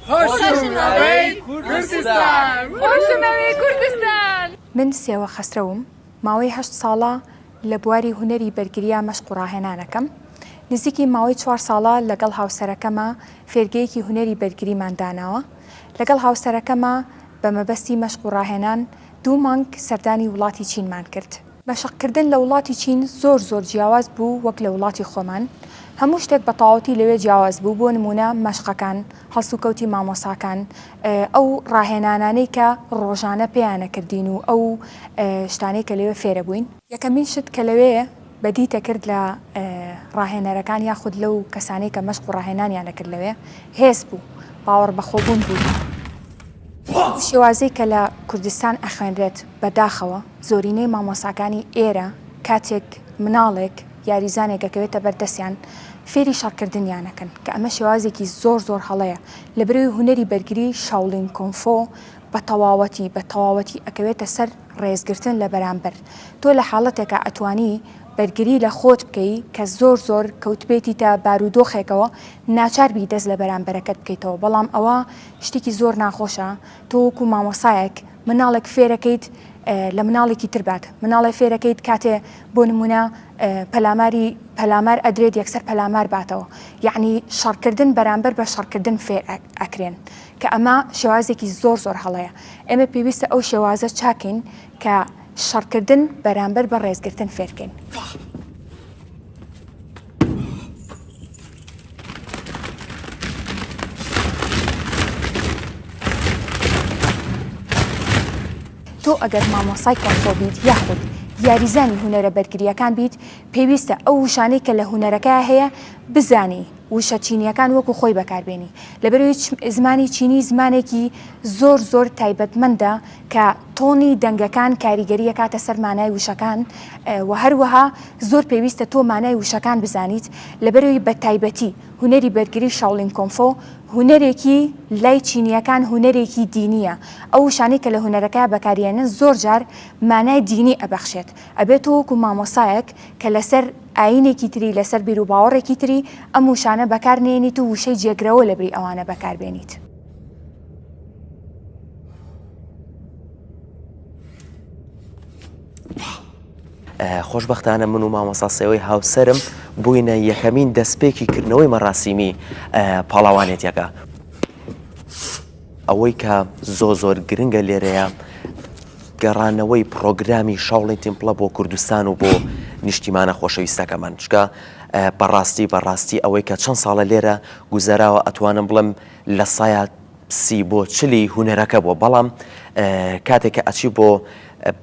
خۆشم ئەوێی کوردستان. خۆشم ئەوێی کوردستان. من سێوە خەسرەوم، ماوەی هەشت ساڵە لە بواری هونەری بەرگرییا مەشق و ڕاهێنانەکەم. نزیکی ماوەی چوار ساڵە لەگەڵ هاوسەرەکەما فێرگەیەکی هونەری بەرگریمان داناوە. لەگەڵ هاوسەرەکەما بە مەبەستی مەشق و ڕاهێنان دوو مانگ سەردانی وڵاتی چینمان کرد. مەشقکردن لە وڵاتی چین زۆر زۆر جیاواز بوو وەک لە وڵاتی خۆمان. هەموو شتێک بە تەواوەتی لەوێ جیاواز بوو، بۆ نموونە مەشقەکان، هەڵسوکەوتی مامۆساکان، ئەو ڕاهێنانانەی کە ڕۆژانە پێیانەکردین و ئەو شتانەی کە لەوێ فێرەبووین. یەکەمین شت کە لەوێ بەدیتەکرد لە ڕاهێنەرەکان یاخود لەو کەسانەی کە مەشق و ڕاهێنانیان دەکرد لەوێ، هێز بوو، باوەڕبەخۆبوون بوو. ئەو شێوازەی کە لە کوردستان ئەخوێنرێت بە داخەوە زۆرینەی مامۆساکانی ئێرە کاتێک مناڵێک یاریزانێک ئەکەوێتە بەر دەستیان فێری شەڕکردنیان ئەکەن کە ئەمە شێوازێکی زۆر زۆر هەڵەیە لەبەرئەوەی هونەری بەرگری شاوڵین کۆنفۆ بە تەواوەتی بە تەواوەتی ئەکەوێتە سەر ڕێزگرتن لە بەرامبەر تۆ لە حاڵەتێکا ئەتوانی بەرگری لە خۆت بکەی کە زۆر زۆر کەوتبێتیتە بارودۆخێکەوە ناچار بی دەست لە بەرامبەرەکەت بکەیتەوە بەڵام ئەوە شتێکی زۆر ناخۆشە تۆ وەکو مامۆسایەک مناڵێک فێرەکەیت لە مناڵێکی تر بات مناڵێ فێرەکەیت کاتێ بۆ نمونە پەلاماری پەلامار ئەدرێت یەکسەر پەلامار باتەوە یعنی شەڕکردن بەرامبەر بە شەڕکردن فێر ئەکرێن کە ئەمە شێوازێکی زۆر زۆر هەڵەیە ئێمە پێویستە ئەو شێوازە چاکەین کە شەڕکردن بەرامبەر بە ڕێزگرتن فێرکەین. تۆ ئەگەر مامۆسای کۆنفۆ بیت یاخود یاریزانی هونەرە بەرگرییەکان بیت پێویستە ئەو وشانەی کە لە هونەرەکە هەیە بزانی وشە چینییەکان وەکو خۆی بەکاربێنی لەبەرئەوەی زمانی چینی زمانێکی زۆر زۆر تایبەتمەندە کە تۆنی دەنگەکان کاریگەری ئەکاتە سەر مانای وشەکان و هەروەها زۆر پێویستە تۆ مانای وشەکان بزانیت لەبەرئەوەی بە تایبەتی هونەری بەرگری شاوڵین کۆنفۆ هونەرێکی لای چینییەکان هونەرێکی دینییە ئەو وشانەی کە لە هونەرەکەیا بەکاریێنن زۆر جار مانای دینی ئەبەخشێت ئەبێت تۆ وەکو مامۆسایەک کە لەسەر ئایینێکی تری لەسەر بیروباوەڕێکی تری ئەم وشانە بەکار نێنیت و وشەی جێگرەوە لەبری ئەوانە بەکار بێنیت. خۆشبەختانە من و مامۆستا سێوەی هاوسەرم بووینە یەکەمین دەستپێکی کردنەوەی مەراسیمی پاڵەوانێتیەکە. ئەوەی کە زۆر زۆر گرنگە لێرەیە گەڕانەوەی پڕۆگرامی شاوڵین تیمپڵە بۆ کوردستان و بۆ نیشتیمانە خۆشەویستەکەمان چکە بەڕاستی بەڕاستی ئەوەی کە چەند ساڵە لێرە گوزەراوە ئەتوانم بڵێم لە سایا سی بۆ چلی هونەرەکە بووە بەڵام کاتێک کە ئەچی بۆ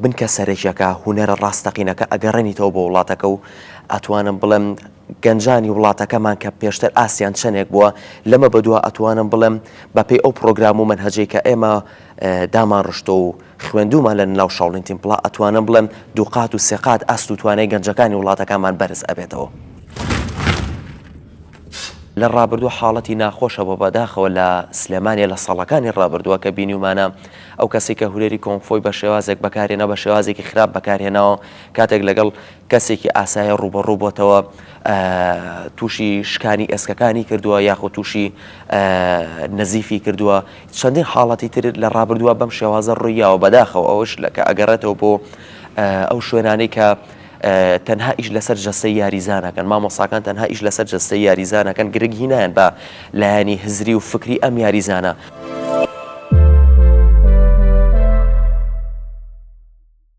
بنکە سەرەکیەکە هونەرە ڕاستەقینەکە ئەگەڕێنیتەوە بۆ وڵاتەکە و ئەتوانم بڵێم گەنجانی وڵاتەکەمان کە پێشتر ئاستیان چەندێک بووە لەمە بەدوا ئەتوانم بڵێم بەپێی ئەو پرۆگرام و مەنهەجەی کە ئێمە دامان ڕشتۆ و خوێندومان لە ناو شاوڵین تیمپڵا ئەتوانم بڵێم دووقات و سێقات ئاست و توانای گەنجەکانی وڵاتەکەمان بەرز ئەبێتەوە. لە ڕابردوو حاڵەتی ناخۆش هەبووە بەداخەوە لە سلێمانیە لە ساڵەکانی ڕابردووە کە بینیومانە ئەو کەسێک کە هونەری کۆنگفۆی بە شێوازێک بەکارهێنا بە شێوازێکی خراپ بەکارهێناوە کاتێک لەگەڵ کەسێکی ئاسایی ڕووبەڕوو بۆتەوە تووشی شکانی ئێسکەکانی کردووە یاخود تووشی نەزیفی کردووە چەندین حاڵەتی تر لە ڕابردووە بەم شێوازە ڕوویاوە بەداخەوە ئەوش لە کە ئەگەڕێتەوە بۆ ئەو شوێنانەی کە تەنها ئیش لەسەر جەستەی یاریزان ئەکەن، مامۆستاکان تەنها ئیش لەسەر جەستەی یاریزان ئەکەن گرنگی نایەن بە لایەنی هزری و فکری ئەم یاریزانە.